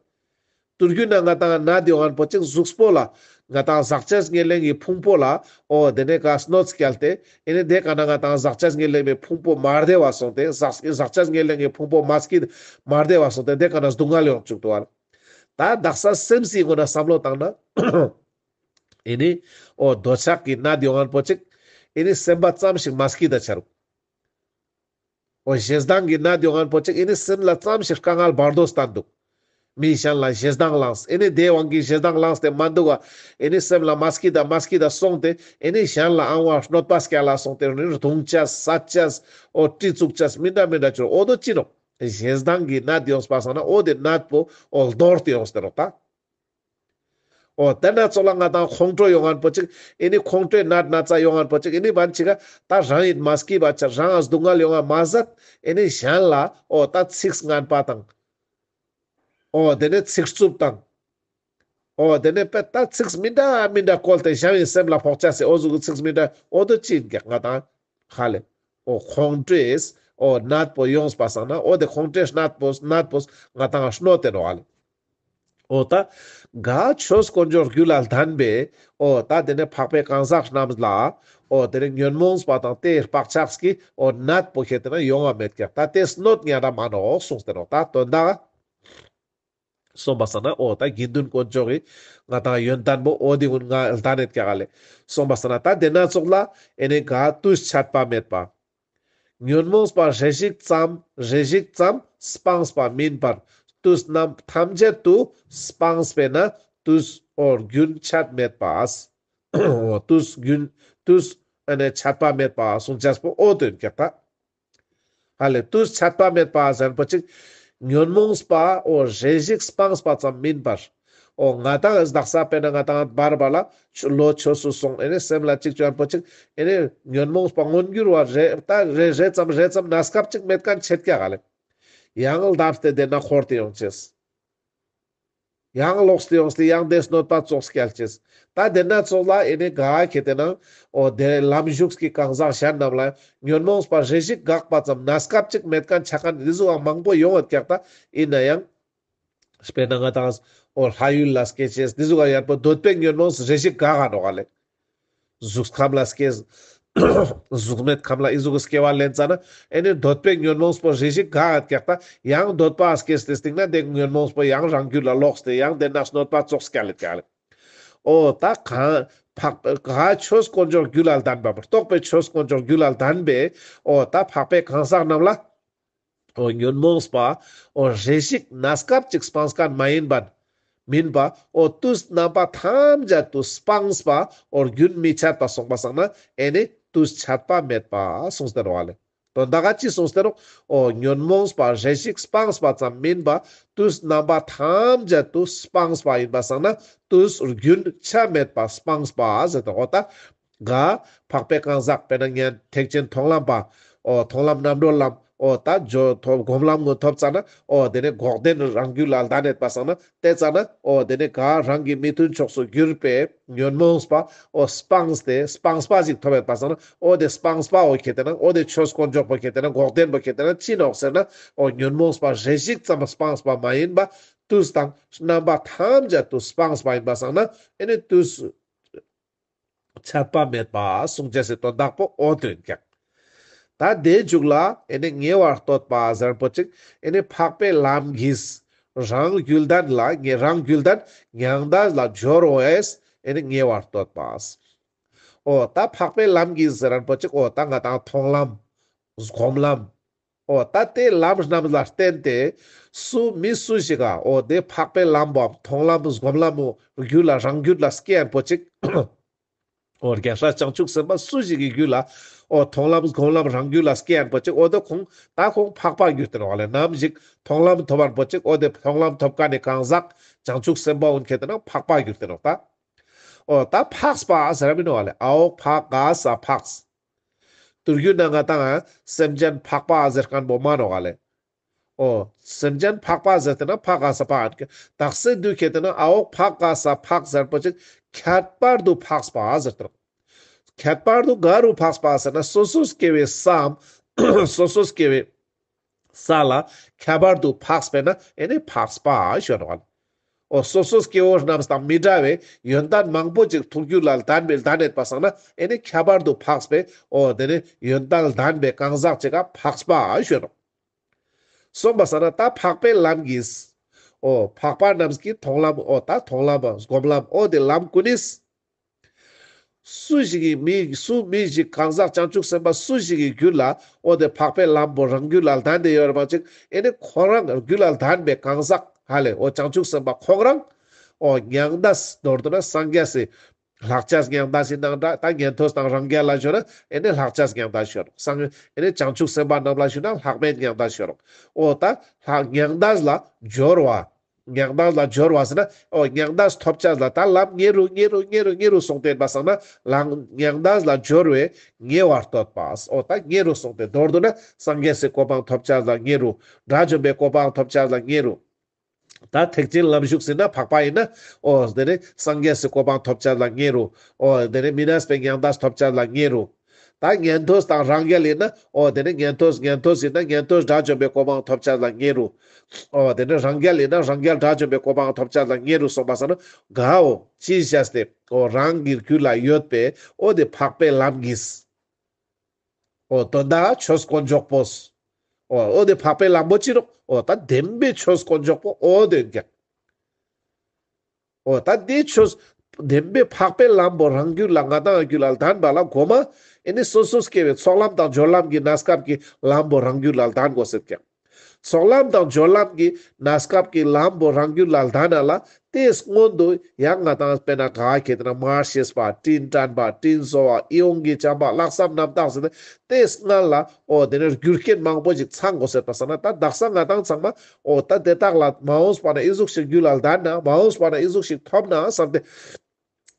ཏུར་གུ་ན་ང་དང་ནད་ཡོང་ང་པོ་ཅིག་གཟུགས་པོ་ལ་ང་དང་ཟག་བཅས་ཉེར་ལེན་གྱི་ཕུང་པོ་ལ་འོ་དེ་ནས་ག་གནོད་སྐྱལ་ཏེ་ཨེ་ནི་དེ་ག་ན་ང་དང་ཟག་བཅས་ཉེར་ལེན་གྱི་ཕུང་པོ་མ་བདེ་བ་སོང་སྟེ་ཟག་ཟག་བཅས་ཉེར་ལེན་གྱི་ཕུང་པོ་མ་སྐྱིད་མ་བདེ་བ་སོང་སྟེ་དེ་ག་ན་སྡུག་བསྔལ་ཡོང་བཅུག་འདུག་བ། ད་དག་ས་སེམས་སི་ངོས་ན་བསམ་བློ་བཏང་ན་ཨེ་ནི་འོ་འདོད་ཆགས་ཀྱི་ནད་ཡོང་ང་པོ་ཅིག་ཨེ་ནི་སེམས་པ་ཙམ་ཞིག་མ་སྐྱིད་ད་ཆ་རུག་འོ་ཞེ་སྡང་གི་ནད་ཡོང་ང་པོ་ཅིག་ཨེ་ནི་སེམས་ལ་ཙམ་ཞིག་དཀའ་ངལ་བར་དོ་བསྟན་འདུག་མི་གཞན་ལ་ཞེ་སྡང་ལངས། ཨེ་ནི་དེ་དབང་གིས་ཞེ་སྡང་ལངས་ཏེ་མ་འདུག་ག་ཨེ་ནི་སེམས་ལ་མ་སྐྱིད་ད་མ་སྐྱིད་ད་སོང་སྟེ་ཨེ་ནི་གཞན་ལ་ཨང་བ་གནོད་པ་སྐྱལ་ལ་སོང་སྟེ་རྡུང་ཅས་བསད་ཅས་འོ་གྲི་བཙུགས་ཅས་མི་འདྲ་མི་འདྲ་ཅོ་འོ་དོ་ཅི་ནོག་ཞེ་སྡང་གི་ནད་ཡོངས་པ་སང་ན་འོ་དེ་ནད་པོ་འོ་ལྡོར་ཏེ་ཡོངས་ཏེ་ནོག་ད། འོ་དེ་ན་ཙོགས་ལ་ང་དང་ཁོང་ཁྲོ་ཡོང་ང་པོ་ཅིག་ཨེ་ནི་ཁོང་ཁྲོའི་ནད་ན་ཚ་ཡོང་ང་པོ་ཅིག་ཨེ་ནི་བན་ཅིག་ག་ད་རང་ཡིད་མ་སྐྱིད་པ་ཆ་རང་ང་སྡུག་བསྔལ་ཡོང་ང་མ་ཟད་ཨེ་ནི་གཞན་ལ་འོ་ད་ཚིག་ངན་པ་དང་། འོ་དེ་ནས་ཚིག་རྩུབ་དང་། འོ་དེ་ནས་པད་ད་ཚིག་མི་འདྲ་མི་འདྲ་བཀོལ་ཏེ་གཞན་གྱི་སེམས་ལ་ཕོག་ཅས་སེ་འོ་ཟུག་གི་ཚིག་མི་འདྲ་འོ་དོ་ཅི་ཡིན་ཀྱག་ང་དང་ཧ་ལེ། འོ་ཁོང་ཁྲོས་འོ་ནད་པོ་ཡོངས་པ་སང་ན་འོ་དེ་ཁོང་ཁྲོས་ནད་པོ་ནད་པོ་ང་དང་གནོད་དེ་ནོག་ཧ་ལེ། འོ་ད་ག་ཆོས་དཀོན་མཆོག་རྒྱུད་ལ་ལྡན་པའི་འོ་ད་དེ་ནས་འཕགས་པའི་གང་ཟག་རྣམས་ལ་འོ་དེ་ནས་ཉོན་མོངས་པ་དང་དེའི་བག་ཆགས་ཀྱི་འོ་ནད་པོ་ཁེ་ཏེ་ན་ཡོང་བ་མེད་ཀྱག་ད་དེ་གནོད་ཉན་ར་མ་ནོག་གསུངས་ཏེ་ནོག་ད་དོན་དག་སོང་པ་སང་ན་འོ་ད་དགེ་འདུན་དཀོན་མཆོག་གི་ང་དང་ཡོན་ཏན་པོ་འོ་དེ་ཀུན་ང་ལྡན་ནེད་ཀྱག་ལེ། སོང་པ་སང་ན་ད་དེ་ན་ཙོགས་ལ་ཨེ་ནེ་ག་དུས་ཆད་པ་མེད་པ། ཉོན་མོངས་པ་རེ་ཞིག་ཙམ་རེ་ཞིག་ཙམ་སྤངས་པ་མིན་པར་དུས་རྣམས་ཐམས་ཅད་དུ་སྤངས་པས་ན་དུས་འོ་རྒྱུན་ཆད་མེད་པ། འོ་དུས་རྒྱུན་དུས་ཨེ་ནེ་ཆད་པ་མེད་པ་གསུང་ཅེས་པོ་འོ་དོན་ཀྱག་ད། ཧ་ལེ་དུས་ཆད་པ་མེད་པ་ཟེར་པོ་ཅིག་ཉོན་མོངས་པ་འོ་རེ་ཞིག་སྤངས་པ་ཙམ་མིན་པར། འོ་ང་དང་ངི་དག་ས་དཔེར་ན་ང་དང་བར་བར་ལ་ཆོ་ལོ་ཆོས་སུ་སོང་ཨེ་ནེ་སེམས་ལ་ཅིག་ཅོ་ཡན་པོ་ཅིག་ཨེ་ནེ་ཉོན་མོངས་པ་མངོན་གྱུར་བ་རེ་ད་རེ་རེ་ཙམ་རེ་ཙམ་གནས་སྐབས་ཅིག་མེད་མཁན་ཆེད་ཀྱག་ལེ། ཡང་ལྡབས་ཏེ་དེ་ན་འཁོར་ཏེ་ཡོང་ཅེས། ཡང་ལོག་སྟེ་ཡོང་སྟེ་ཡང་དེ་གནོད་པ་ཙོགས་སྐྱལ་ཅེས། ད་དེ་ན་ཙོགས་ལ་ཨེ་ནེ་ག་ཁེ་ཏེ་ན་འོ་དེ་ལམ་ཞུགས་ཀྱི་གང་ཟག་གཞན་རྣམས་ལ་ཉོན་མོངས་པ་རེ་ཞིག་འགགས་པ་ཙམ་གནས་སྐབས་ཅིག་མེད་མཁན་ཆ་མཁན་འི་ཟུག་མང་པོ་ཡོང་ཡོད་ཀྱག་ད། ཨིན་ནའང་དཔེར་ན་ང་དང་འོ་ལྷ་ཡུལ་ལ་སྐྱེ་ཅེས་འི་ཟུག་ཡན་པོ་འདོད་པའི་ཉོན་མོངས་རེ་ཞིག་འགག་ག་ནོག་ལེ། གཟུགས་ཁམས་ལ་སྐྱེ། གཟུགས་མེད་ཁམས་ལ་འི་ཟུག་གི་སྐྱེ་བ་ལེན་ཙ་ན་ཨེ་ནེ་འདོད་པའི་ཉོན་མོངས་པོ་རེ་ཞིག་འགག་ཡོད་ཀྱག་ད། ཡང་འདོད་པ་སྐྱེས་ཏེ་སྟིང་ན་དེ་ཉོན་མོངས་པོ་ཡང་རང་རྒྱུད་ལ་ལོག་སྟེ་ཡང་དེ་ན་གནོད་པ་ཙོགས་སྐྱལ་ལེ་ཀྱག་ལེ། འོ་ད་གང་འཕགས་ག་ཆོས་དཀོན་མཆོག་རྒྱུད་ལ་ལྡན་པ་རྟོགས་པའི་ཆོས་དཀོན་མཆོག་རྒྱུད་ལ་ལྡན་པའི་འོ་ད་འཕགས་པའི་གང་ཟག་རྣམས་ལ། འོ་ཉོན་མོངས་པ་འོ་རེ་ཞིག་གནས་སྐབས་ཅིག་སྤངས་མཁན་མ་ཡིན་པ། མིན་པ། འོ་དུས་རྣམ་པ་ཐམས་ཅད་དུ་སྤངས་པ་འོ་རྒྱུན་མི་ཆད་པ་སོང་པ་སང་ན་ཨེ་ནེ་དུས་ཆད་པ་མེད་པ་གསུངས་ཏེ་ནོག་ལེ། དོན་དག་ག་ཅི་གསུངས་ཏེ་ནོག་འོ་ཉོན་མོངས་པ་རེ་ཞིག་སྤངས་པ་ཙམ་མིན་པ་དུས་རྣམ་པ་ཐམས་ཅད་དུ་སྤངས་པ་ཡིན་པ་སང་ན་དུས་རྒྱུན་ཆད་མེད་པ་སྤངས་པ་ཟེར་ཏེ་འོ་ད། ག་འཕགས་པའི་གང་ཟག་དཔེར་ན་ཐེག་ཆེན་མཐོང་ལམ་པ། འོ་མཐོང་ལམ་རྣམ་གྲོལ་ལམ། འོ་ད་ཇོ་ཐོབ་སྒོམ་ལམ་ངོ་ཐོབ་ཙ་ན་འོ་དེ་ནེ་འགོག་བདེན་རང་རྒྱུད་ལ་ལྡན་ཡོད་པ་སང་ན་དེ་ཙ་ན་འོ་དེ་ནེ་ག་རང་གི་མི་མཐུན་ཕྱོགས་སུ་གྱུར་པའི་ཉོན་མོངས་པ་འོ་སྤངས་ཏེ་སྤངས་པ་ཞིག་ཐོབ་ཡོད་པ་སང་ན་འོ་དེ་སྤངས་པ་འོ་ཁེ་ཏེ་ན་འོ་དེ་ཆོས་དཀོན་མཆོག་པོ་ཁེ་ཏེ་ན་འགོག་བདེན་པོ་ཁེ་ཏེ་ན་ཅི་ནོག་ཟེར་ན་འོ་ཉོན་མོངས་པ་རེ་ཞིག་ཙམ་སྤངས་པ་མ་ཡིན་པ་དུས་དང་རྣམ་པ་ཐམས་ཅད་དུ་སྤངས་པ་ཡིན་པ་སང་ན་ཨེ་ནེ་དུས། ཆད་པ་མེད་པ་གསུང་ཅེས་སི་དོན་དག་པོ་འོ་དོན་ཀྱག་ད་དེའི་མཇུག་ལ་ཨེ་ནེ་ཉེ་བར་གཏོད་པ་ཟེར་པོ་ཅིག་ཨེ་ནེ་འཕགས་པའི་ལམ་གྱིས་རང་རྒྱུད་ལྡན་ལ་ཉེ་རང་རྒྱུད་ལྡན་མྱང་འདས་ལ་སྦྱོར་བས་ཨེ་ནེ་ཉེ་བར་གཏོད་པ། འོ་ད་འཕགས་པའི་ལམ་གྱིས་ཟེར་པོ་ཅིག་འོ་ད་ང་དང་མཐོང་ལམ་སྒོམ་ལམ། འོ་ད་དེ་ལམ་རྣམས་ལ་བརྟེན་ཏེ་སུ་མི་སུ་ཞིག་ག་འོ་དེ་འཕགས་པའི་ལམ་པོའམ་མཐོང་ལམ་སྒོམ་ལམ་རྒྱུད་ལ་རང་རྒྱུད་ལ་སྐྱེ་ཡན་པོ་ཅིག་འོ་རྒྱལ་སྲས་བྱང་ཆུབ་སེམས་དཔའ་སུ་ཞིག་གི་རྒྱུད་ལ་འོ་མཐོང་ལམ་སྒོམ་ལམ་རང་རྒྱུད་ལ་སྐྱེ་ཡན་པོ་ཅིག་འོ་དེ་ཁོང་ད་ཁོང་འཕགས་པ་གྱུར་ཏེ་ནོག་ལེ། ནམ་ཞིག་མཐོང་ལམ་ཐོབ་ཡན་པོ་ཅིག་འོ་དེ་མཐོང་ལམ་ཐོབ་མཁན་ནི་གང་ཟག་བྱང་ཆུབ་སེམས་དཔའ་འོ་ཁེ་ཏེ་ན་འཕགས་པ་གྱུར་ཏེ་ནོག་ད། འོ་ད་འཕགས་པ་ཟེར་མི་ནོག་ལེ། ཨ་འོག་འཕགས་ག་ས་འཕགས། དུས་རྒྱུན་ན་ང་དང་སེམས་ཅན་འཕགས་པ་ཟེར་མཁན་པོ་མན་ནོག་ལེ། འོ་སེམས་ཅན་འཕགས་པ་ཟེར་ཏེ་ན་འཕགས་ག་ས་འཕགས། དག་ས་དུས་ཁེ་ཏེ་ན་ཨ་འོག་འཕགས་ག་ས་འཕགས་ཟེར་པོ་ཅིག་ཁྱད་པར་དུ་འཕགས་པ་ཟེར་ཏེ་ན། ཁྱད་པར་དུ་ག་རུ་འཕགས་པ་ཟེར་ན་སོ་སོ་སྐྱེ་བོའི་སའམ་སོ་སོ་སྐྱེ་བོའི་ས་ལ་ཁྱད་པར་དུ་འཕགས་པས་ན་ཨེ་ནེ་འཕགས་པ་ཞུ་ནོག་ལེ། འོ་སོ་སོ་སྐྱེ་བོ་རྣམས་དང་མི་འདྲ་བའི་ཡོན་ཏན་མང་པོ་ཅིག་ཐུགས་རྒྱུད་ལ་ལྡན་པའི་ལྡན་ཡོད་པ་སང་ན་ཨེ་ནེ་ཁྱད་པར་དུ་འཕགས་པའི་འོ་དེ་ནེ་ཡོན་ཏན་ལྡན་པའི་གང་ཟག་ཅིག་ག་འཕགས་པ་ཞུ་ནོག་སོང་པ་སང་ན་ད་འཕགས་པའི་ལམ་གྱིས་འོ་འཕགས་པ་རྣམས་ཀྱི་མཐོང་ལམ་འོ་ད་མཐོང་ལམ་སྒོམ་ལམ་འོ་དེ་ལམ་ཀུན་ནིས། སུ་ཞིག་གི་མི་སུ་མི་ཞིག་གང་ཟག་བྱང་ཆུབ་སེམས་དཔའ་སུ་ཞིག་གི་རྒྱུད་ལ་འོ་དེ་འཕགས་པའི་ལམ་པོ་རང་རྒྱུད་ལ་ལྡན་ཏེ་ཡོད་རེད་པ་ཅིག་ཨེ་ནེ་ཁོ་རང་རྒྱུད་ལ་ལྡན་པའི་གང་ཟག་ཧ་ལེ་འོ་བྱང་ཆུབ་སེམས་དཔའ་ཁོང་རང་འོ་མྱང་འདས་མདོར་བསྡུ་ན་སངས་རྒྱས་སི་ལྷག་བཅས་མྱང་འདས་སི་ནང་འདྲ་ད་ཉན་ཐོས་དང་རང་རྒྱལ་ལ་ཞུ་ན་ཨེ་ནེ་ལྷག་བཅས་མྱང་འདས་ཞུ་ནོག་སངས་ཨེ་ནེ་བྱང་ཆུབ་སེམས་དཔའ་རྣམས་ལ་ཞུ་ན་ལྷག་མེད་མྱང་འདས་ཞུ་ནོག་འོ་ད་ལྷག་མྱང་འདས་ལ་སྦྱོར་བ། མྱང་འདས་ལ་སྦྱོར་བ་ཟེར་ན་འོ་མྱང་འདས་ཐོབ་བྱ་ལ་ད་ལམ་ཉེ་རུ་ཉེ་རུ་ཉེ་རུ་ཉེ་རུ་སོང་སྟེ་ཡོད་པ་སང་ན་ལམ་མྱང་འདས་ལ་སྦྱོར་བས་ཉེ་བར་གཏོད་པ། འོ་ད་ཉེ་རུ་སོང་སྟེ་མདོར་བསྡུ་ན་སངས་རྒྱས་སི་གོ་འཕང་ཐོབ་བྱ་ལ་ཉེ་རུ། དགྲ་བཅོམ་པའི་གོ་འཕང་ཐོབ་བྱ་ལ་ཉེ་རུ། ད་ཐེག་ཆེན་ལམ་ཞུགས་ཟེར་ན་འཕགས་པ་ཡིན་ན་འོ་དེ་ནེ་སངས་རྒྱས་སི་གོ་འཕང་ཐོབ་བྱ་ལ་ཉེ་རུ། འོ་དེ་ནེ་མི་གནས་པའི་མྱང་འདས་ཐོབ་བྱ་ལ་ཉེ་རུ། ད་ཉན་ཐོས་དང་རང་རྒྱལ་ཡིན་ན་འོ་དེ་ནེ་ཉན་ཐོས་ཉན་ཐོས་ཡིན་ན་ཉན་ཐོས་དགྲ་བཅོམ་པའི་གོ་འཕང་ཐོབ་བྱ་ལ་ཉེ་རུ། འོ་དེ་ནེ་རང་རྒྱལ་ཡིན་ན་རང་རྒྱལ་དགྲ་བཅོམ་པའི་གོ་འཕང་ཐོབ་བྱ་ལ་ཉེ་རུ་སོང་པ་སང་ན་གའོ་ཅི་བྱས་ཏེ་འོ་རང་གི་རྒྱུད་ལ་ཡོད་པའི་འོ་དེ་འཕགས་པའི་ལམ་གྱིས། འོ་དོན་དག་ཆོས་དཀོན་མཆོག་པོས། འོ་འོ་དེ་འཕགས་པའི་ལམ་པོ་ཅི་ནོག་འོ་ད་བདེན་པའི་ཆོས་དཀོན་མཆོག་པོ་འོ་དོན་ཀྱག་འོ་ད་དེ་ཆོས་བདེན་པའི་འཕགས་པའི་ལམ་པོ་རང་རྒྱུད་ལ་ང་དང་རྒྱུད་ལ་ལྡན་པ་ལ་གོ་མ། ཨེ་ནི་སོ་སོ་སྐྱེ་བོའི་ཚོགས་ལམ་དང་སྦྱོར་ལམ་གྱི་གནས་སྐབས་ཀྱི་ལམ་པོ་རང་རྒྱུད་ལ་ལྡན་དགོས་ཟེར་ཀྱང་། ཚོགས་ལམ་དང་སྦྱོར་ལམ་གྱི་གནས་སྐབས་ཀྱི་ལམ་པོ་རང་རྒྱུད་ལ་ལྡན་ན་ལ། དེའི་སྔོན་དུ་ཡང་ང་དང་དཔེར་ན་ག་ཁེ་ཏེ་ན་མར་ཤེས་པ། དྲིན་དྲན་པ། དྲིན་གཟོ་བ། ཡིད་འོང་གི་བྱམས་པ། ལྷག་བསམ་རྣམ་དག་ཟེར་ཏེ། དེའི་སྔ་ལ་འོ་དེ་ནས་རྒྱུ་རྐྱེན་མང་པོ་ཞིག་ཚང་དགོས་ཟེར་པ་སང་ན། ད་དག་ས་ང་དང་ཚང་མ་འོ་ད་དེ་དག་ལ་མ་འོངས་པ་ན་ཨི་ཟུག་ཞིག་རྒྱུད་ལ་ལྡན་ན། མ་འོངས་པ་ན་ཨི་ཟུག་ཞིག་ཐོབ་ན་བསམ་སྟེ།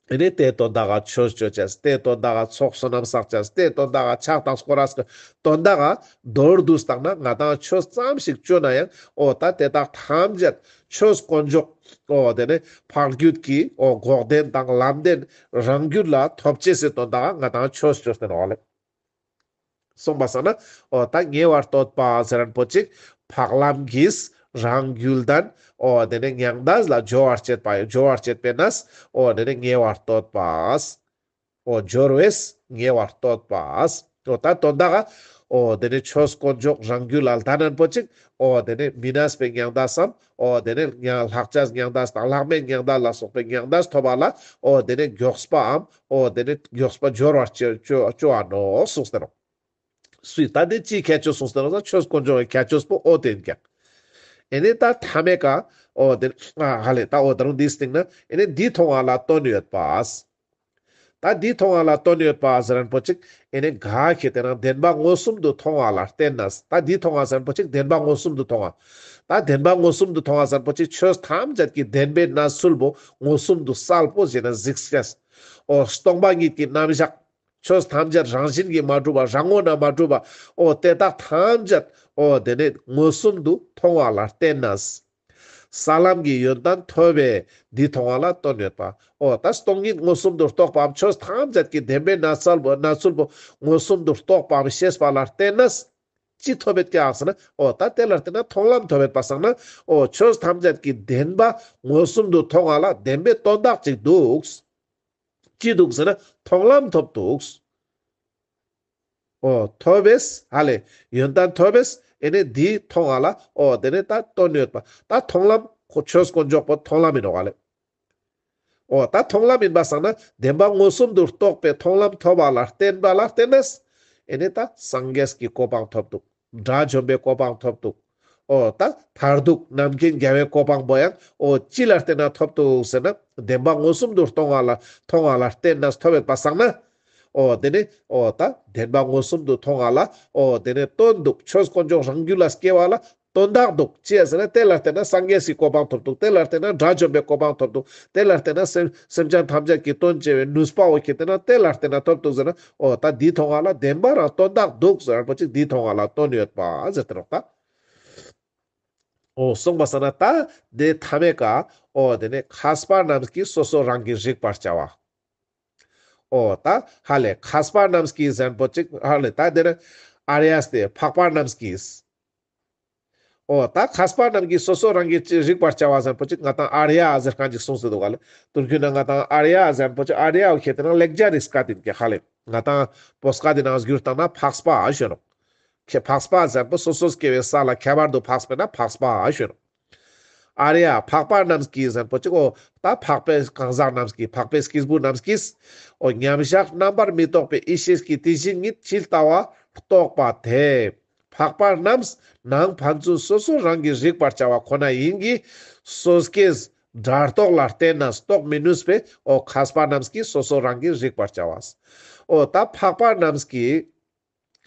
ཨེ་ནི་དེ་དོན་དག་ག་ཆོས་སྤྱོད་ཅེས། དེ་དོན་དག་ག་ཚོགས་བསོད་ནམས་བསགས་ཅེས། དེ་དོན་དག་ག་ཕྱག་དང་སྐོར་ར་དོན་དག་ག་མདོར་བསྡུས་བཏང་ན་ང་དང་ཆོས་ཙམ་ཞིག་སྤྱོད་ན་ཡང་འོ་ད་དེ་དག་ཐམས་ཅད་ཆོས་དཀོན་མཆོག་འོ་དེ་ནི་འཕགས་རྒྱུད་ཀྱི་འོ་འགོག་བདེན་དང་ལམ་བདེན་རང་རྒྱུད་ལ་ཐོབ་ཅེས་སི་དོན་དག་ག་ང་དང་ཆོས་སྤྱོད་དེ་ནོག་ལེ། གསུངས་པ་སང་ན་འོ་ད་ཉེ་བར་གཏོད་པ་ཟེར་མཁན་པོ་ཅིག་འཕགས་ལམ་གྱིས་རང་རྒྱུད་ལྡན་འོ་དེ་ནི་མྱང་འདས་ལ་སྦྱོར་བར་བྱེད་པ་ཡོད། སྦྱོར་བར་བྱེད་པས་ན་འོ་དེ་ནི་ཉེ་བར་གཏོད་པ། འོ་སྦྱོར་བས་ཉེ་བར་གཏོད་པ། འོ་ད་དོན་དག་ག་འོ་དེ་ནི་ཆོས་དཀོན་མཆོག་རང་རྒྱུད་ལ་ལྡན་མཁན་པོ་ཅིག་འོ་དེ་ནི་མི་གནས་པའི་མྱང་འདས་སམ། འོ་དེ་ནི་མྱང་ལྷག་བཅས་མྱང་འདས་དང་ལྷག་མེད་མྱང་འདས་ལ་སོགས་པའི་མྱང་འདས་ཐོབ་པ་ལ་འོ་དེ་ནི་མགྱོགས་པའམ། འོ་དེ་ནི་མགྱོགས་པ་སྦྱོར་བར་བཅོ་བཅོ་བ་ནོག་གསུངས་ཏེ་ནོག། སུས་ད་དེ་ཅིའི་ཁྱད་ཆོས་གསུངས་ཏེ་ནོག་ཟེར་ན་ཆོས་དཀོན་མཆོག་གི་ཁྱད་ཆོས་པོ་འོ་དེ་ཡིན་ཀྱག། ཨེ་ནི་ད་ཐ་མའི་ཀ་འོ་དེ་ཨ་ཧ་ལེ་ད་འོ་ད་རུང་འདིའི་སྟེང་ན་ཨེ་ནི་འདི་མཐོང་བ་ལ་དོན་ཡོད་པ། ད་འདི་མཐོང་བ་ལ་དོན་ཡོད་པ་ཟེར་མཁན་པོ་ཅིག་ཨེ་ནི་ག་ཁེ་ཏེ་ན་བདེན་པ་མངོན་སུམ་དུ་མཐོང་བ་ལ་བརྟེན་ནས། ད་འདི་མཐོང་བ་ཟེར་མཁན་པོ་ཅིག་བདེན་པ་མངོན་སུམ་དུ་མཐོང་བ། ད་བདེན་པ་མངོན་སུམ་དུ་མཐོང་བ་ཟེར་མཁན་པོ་ཅིག་ཆོས་ཐམས་ཅད་ཀྱི་བདེན་པའི་གནས་ཚུལ་པོ་མངོན་སུམ་དུ་གསལ་པོ་བྱས་ནས་གཟིགས་ཤེས། འོ་སྟོང་པ་ཉིད་ཀྱི་རྣམ་གཞག། ཆོས་ཐམས་ཅད་རང་བཞིན་གྱིས་མ་གྲུབ་པ། རང་ངོས་ནས་མ་གྲུབ་པ། འོ་དེ་དག་ཐམས་ཅད་འོ་དེ་ནི་མངོན་སུམ་དུ་མཐོང་བ་ལ་བརྟེན་ནས། ས་ལམ་གྱི་ཡོན་ཏན་ཐོབ་པས་འདི་མཐོང་བ་ལ་དོན་ཡོད་པ། འོ་ད་སྟོང་ཉིད་མངོན་སུམ་དུ་རྟོགས་པའམ་ཆོས་ཐམས་ཅད་ཀྱི་བདེན་པའི་གནས་ཚུལ་པོ་གནས་ཚུལ་པོ་མངོན་སུམ་དུ་རྟོགས་པའམ་ཤེས་པ་ལ་བརྟེན་ནས་ཅི་ཐོབ་པའི་ཀྱག་ཟེར་ན། འོ་ད་དེ་ལ་བརྟེན་ནས་མཐོང་ལམ་ཐོབ་པའི་པ་སང་ན། འོ་ཆོས་ཐམས་ཅད་ཀྱི་བདེན་པ་མངོན་སུམ་དུ་མཐོང་བ་ལ་བདེན་པའི་དོན་དག་ཅིག་འདུག། ཅི་འདུག་ཟེར་ན་མཐོང་ལམ་ཐོབ་འདུག། འོ་ཐོབ་པས་ཧ་ལེ། ཡོན་ཏན་ཐོབ་པས་ཨེ་ནི་འདི་མཐོང་བ་ལ་འོ་དེ་ནི་ད་དོན་ཡོད་པ། ད་མཐོང་ལམ་ཁོ་ཆོས་དཀོན་མཆོག་པོ་མཐོང་ལམ་ཡིན་ནོག་ཧ་ལེ། འོ་ད་མཐོང་ལམ་ཡིན་པ་སང་ན་བདེན་པ་མངོན་སུམ་དུ་རྟོགས་པའི་མཐོང་ལམ་ཐོབ་པ་ལ་བརྟེན་པ་ལ་བརྟེན་ནས་ཨེ་ནི་ད་སངས་རྒྱས་ཀྱི་གོ་འཕང་ཐོབ་འདུག། དགྲ་བཅོམ་པའི་གོ་འཕང་ཐོབ་འདུག། འོ་ད་མཐར་ཐུག་རྣམ་མཁྱེན་རྒྱལ་བའི་གོ་འཕང་པོ་ཡང་འོ་ཅི་ལ་བརྟེན་ན་ཐོབ་འདུག་ཟེར་ན་བདེན་པ་མངོན་སུམ་དུ་མཐོང་བ་ལ་མཐོང་བ་ལ་བརྟེན་ནས་ཐོབ་པའི་པ་སང་ན། འོ་དེ་ནི་འོ་ད་བདེན་པ་མངོན་སུམ་དུ་མཐོང་བ་ལ་འོ་དེ་ནི་དོན་འདུག། ཆོས་དཀོན་མཆོག་རང་རྒྱུད་ལ་སྐྱེ་བ་ལ་དོན་དག་འདུག། ཅི་ཡ་ཟེར་ན་དེ་ལ་བརྟེན་ན་སངས་རྒྱས་སི་གོ་འཕང་ཐོབ་འདུག། དེ་ལ་བརྟེན་ན་དགྲ་བཅོམ་པའི་གོ་འཕང་ཐོབ་འདུག། དེ་ལ་བརྟེན་ན་སེམས་སེམས་ཅན་ཐམས་ཅད་ཀྱི་དོན་བྱེད་པའི་ནུས་པ་འོ་ཁེ་ཏེ་ན་དེ་ལ་བརྟེན་ན་ཐོབ་འདུག་ཟེར་ན། འོ་ད་འདི་མཐོང་བ་ལ་བདེན་པ་རང་དོན་དག་འདུག་ཟེར་མཁན་པོ་ཅིག་འདི་མཐོང་བ་ལ་དོན་ཡོད་པ་ཟེར་ཏེ་ནོག་ད། འོ་གསུངས་པ་སང་ན་ད་དེ་ཐ་མའི་ཀ་འོ་དེ་ནི་མཁས་པ་རྣམས་ཀྱིས་སོ་སོ་རང་གིས་རིག་པར་བྱ་བ། འོ་ད་ཧ་ལེ་མཁས་པ་རྣམས་ཀྱིས་ཟེར་མཁན་པོ་ཅིག་ཧ་ལེ་ད་དེ་ནི་ཨཱརྱ་སྟེ་འཕགས་པ་རྣམས་ཀྱིས། འོ་ད་མཁས་པ་རྣམས་ཀྱིས་སོ་སོ་རང་གིས་ཅི་རིག་པར་བྱ་བ་ཟེར་མཁན་པོ་ཅིག་ང་དང་ཨཱརྱ་ཟེར་མཁན་ཅིག་གསུངས་ཏེ་འདུག་ག་ལེ། དུར་རྒྱུད་ན་ང་དང་ཨཱརྱ་ཟེར་མཁན་པོ་ཅིག་ཨཱརྱ་འོ་ཁེ་ཏེ་ན་ལེགས་སྦྱར་རི་སྐད་ཡིན་ཀྱག་ཧ་ལེ། ང་དང་བོད་སྐད་དེ་ནང་བསྒྱུར་བཏང་ན་འཕགས་པ་ཞུ་ནོག། ཁེ་འཕགས་པ་ཟེར་མཁན་པོ་སོ་སོ་སྐྱེ་བོའི་ས་ལ་ཁྱད་པར་དུ་འཕགས་པས་ན་འཕགས་པ་ཞུ་ནོག། ཨཱརྱ་འཕགས་པ་རྣམས་ཀྱིས་ཟེར་མཁན་པོ་ཅིག་འོ་ད་འཕགས་པའི་གང་ཟག་རྣམས་ཀྱིས་འཕགས་པའི་སྐྱེས་བུ་རྣམས་ཀྱིས་འོ་མཉམ་གཞག་རྣམ་པར་མི་རྟོག་པའི་ཡེ་ཤེས་ཀྱི་དེ་བཞིན་ཉིད་ཇི་ལྟ་བ་རྟོགས་པ་དེ། འཕགས་པ་རྣམས་ནང་ཕན་ཚུན་སོ་སོ་རང་གིས་རིག་པར་བྱ་བ་ཁོ་ན་ཡིན་གྱི། སོ་སྐྱེས་སྒྲ་རྟོག་ལ་བརྟེན་ནས་རྟོགས་མི་ནུས་པས་འོ་མཁས་པ་རྣམས་ཀྱིས་སོ་སོ་རང་གིས་རིག་པར་བྱ་བ། འོ་ད་འཕགས་པ་རྣམས་ཀྱིས་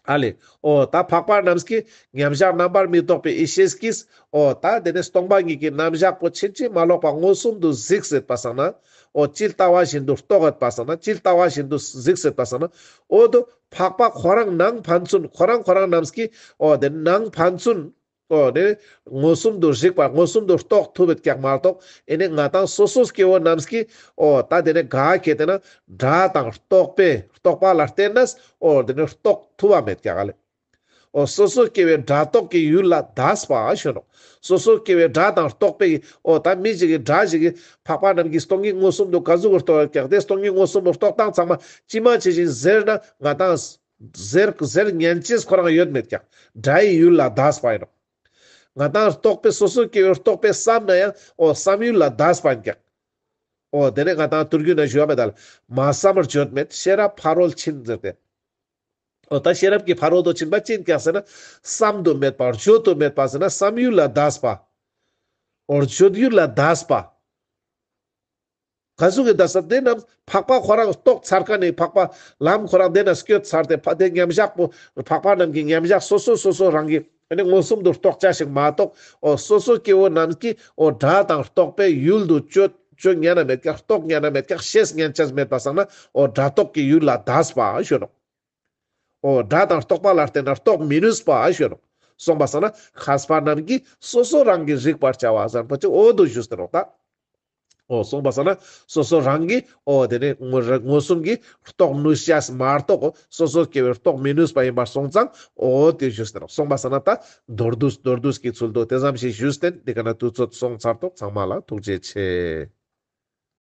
ཨ་ལེ། འོ་ད་འཕགས་པ་རྣམས་ཀྱིས་མཉམ་གཞག་རྣམ་པར་མི་རྟོག་པའི་ཡེ་ཤེས་ཀྱིས་འོ་ད་དེ་ནི་སྟོང་པ་ཉིད་ཀྱི་རྣམ་གཞག་པོ་ཕྱིན་ཅི་མ་ལོག་པ་མངོན་སུམ་དུ་གཟིགས་ཟེར་པ་སང་ན། འོ་ཇི་ལྟ་བ་བཞིན་དུ་རྟོགས་ཡོད་པ་སང་ན། ཇི་ལྟ་བ་བཞིན་དུ་གཟིགས་ཟེར་པ་སང་ན། འོ་དོ་འཕགས་པ་ཁོ་རང་ནང་ཕན་ཚུན་ཁོ་རང་ཁོ་རང་རྣམས་ཀྱིས་འོ་དེ་ནང་ཕན་ཚུན་འོ་དེ་མངོན་སུམ་དུ་གཟིགས་པ་མངོན་སུམ་དུ་རྟོགས་ཐུབ་ཡོད་ཀྱག་མ་གཏོགས། ཨེ་ནི་ང་དང་སོ་སོ་སྐྱེ་བོ་རྣམས་ཀྱིས་འོ་ད་དེ་ནི་ག་ཁེ་ཏེ་ན་སྒྲ་དང་རྟོག་པས་རྟོག་པ་ལ་བརྟེན་ནས་འོ་དེ་ནི་རྟོགས་ཐུབ་པ་མེད་ཀྱག་ལེ། འོ་སོ་སོ་སྐྱེ་བོའི་སྒྲ་རྟོག་གི་ཡུལ་ལ་འདས་པ་ཞུ་ནོག། སོ་སོ་སྐྱེ་བོའི་སྒྲ་དང་རྟོག་པའི་འོ་ད་མི་ཞིག་གི་སྒྲ་ཞིག་གི་འཕགས་པ་རྣམས་ཀྱིས་སྟོང་ཉིད་མངོན་སུམ་དུ་ག་ཟུག་གི་རྟོགས་ཀྱག། དེ་སྟོང་ཉིད་མངོན་སུམ་དུ་རྟོགས་སྟངས་ཚང་མ་ཇི་མ་ཇི་བཞིན་ཟེར་ན་ང་དང་ཟེར་ཟེར་ཉན་ཅེས་ཁོ་རང་ཡོད་མེད་ཀྱག། སྒྲ་ཡི་ཡུལ་ལ་འདས་པ་ཡིན་ནོག། ང་དང་རྟོག་པས་སོ་སོ་སྐྱེ་བོའི་རྟོག་པས་བསམ་ན་ཡང་འོ་བསམ་ཡུལ་ལ་འདས་པ་ཡིན་ཀྱག། འོ་དེ་ནས་ང་དང་དུར་རྒྱུད་ན་ཞུ་བ་མེད་ད་ལ། མ་བསམ་བརྗོད་མེད་ཤེས་རབ་ཕ་རོལ་ཕྱིན་ཟེར་ཏེ། འོ་ད་ཤེས་རབ་ཀྱི་ཕ་རོལ་ཏུ་ཕྱིན་པ་ཅི་ཡིན་ཀྱག་ཟེར་ན། བསམ་དུ་མེད་པ་བརྗོད་དུ་མེད་པ་ཟེར་ན་བསམ་ཡུལ་ལ་འདས་པ། འོ་བརྗོད་ཡུལ་ལ་འདས་པ། ག་ཟུག་གི་འདས་ས་དེ་རྣམས་འཕགས་པ་ཁོ་རང་རྟོགས་ཚར་ཁན་ནི་འཕགས་པ་ལམ་ཁོ་རང་དེ་ན་སྐྱོད་ཚར་ཏེ་ཕ་དེ་མཉམ་བཞག་པོ་འཕགས་པ་རྣམས་ཀྱི་མཉམ་བཞག་སོ་སོ་སོ་སོ་རང་གི་ཨ་ནི་མངོན་སུམ་དུ་རྟོགས་བྱ་ཞིག་མ་གཏོགས། འོ་སོ་སོ་སྐྱེ་བོ་རྣམས་ཀྱིས་འོ་སྒྲ་དང་རྟོག་པའི་ཡུལ་དུ་བཅོ་བཅོ་ཉན་ན་མེད་ཀྱག་རྟོགས་ཉན་ན་མེད་ཀྱག་ཤེས་ཉན་ཆ་མེད་པ་སང་ན་འོ་སྒྲ་རྟོག་གི་ཡུལ་ལ་འདས་པ་ཞུ་ནོག་འོ་སྒྲ་དང་རྟོག་པ་ལ་བརྟེན་ན་རྟོགས་མི་ནུས་པ་ཞུ་ནོག་གསུངས་པ་སང་ན་མཁས་པ་རྣམས་ཀྱིས་སོ་སོ་རང་གིས་རིག་པར་བྱ་བ་ཟེར་པོ་ཅིག་འོ་དུ་ཞུས་ཏེ་ནོག་ད། འོ་གསུངས་པ་སང་ན་སོ་སོ་རང་གིས་འོ་དེ་ནས་མངོན་མངོན་སུམ་གྱིས་རྟོགས་ནུས་ཤེས་མ་གཏོགས་སོ་སོ་སྐྱེ་བོས་རྟོགས་མི་ནུས་པ་ཡིན་པར་སོང་ཙང་འོ་དེ་ཞུས་ཏེ་ནོག་གསུངས་པ་སང་ན་ད་མདོར་བསྡུས་མདོར་བསྡུས་ཀྱི་ཚུལ་དུ་དེ་ཙམ་ཞིག་ཞུས་ཏེ་འདི་ག་ན་དུས་ཚོད་སོང་ཚར་ཏོག་ཚང་མ་ལ་ཐུགས་རྗེ་ཆེ།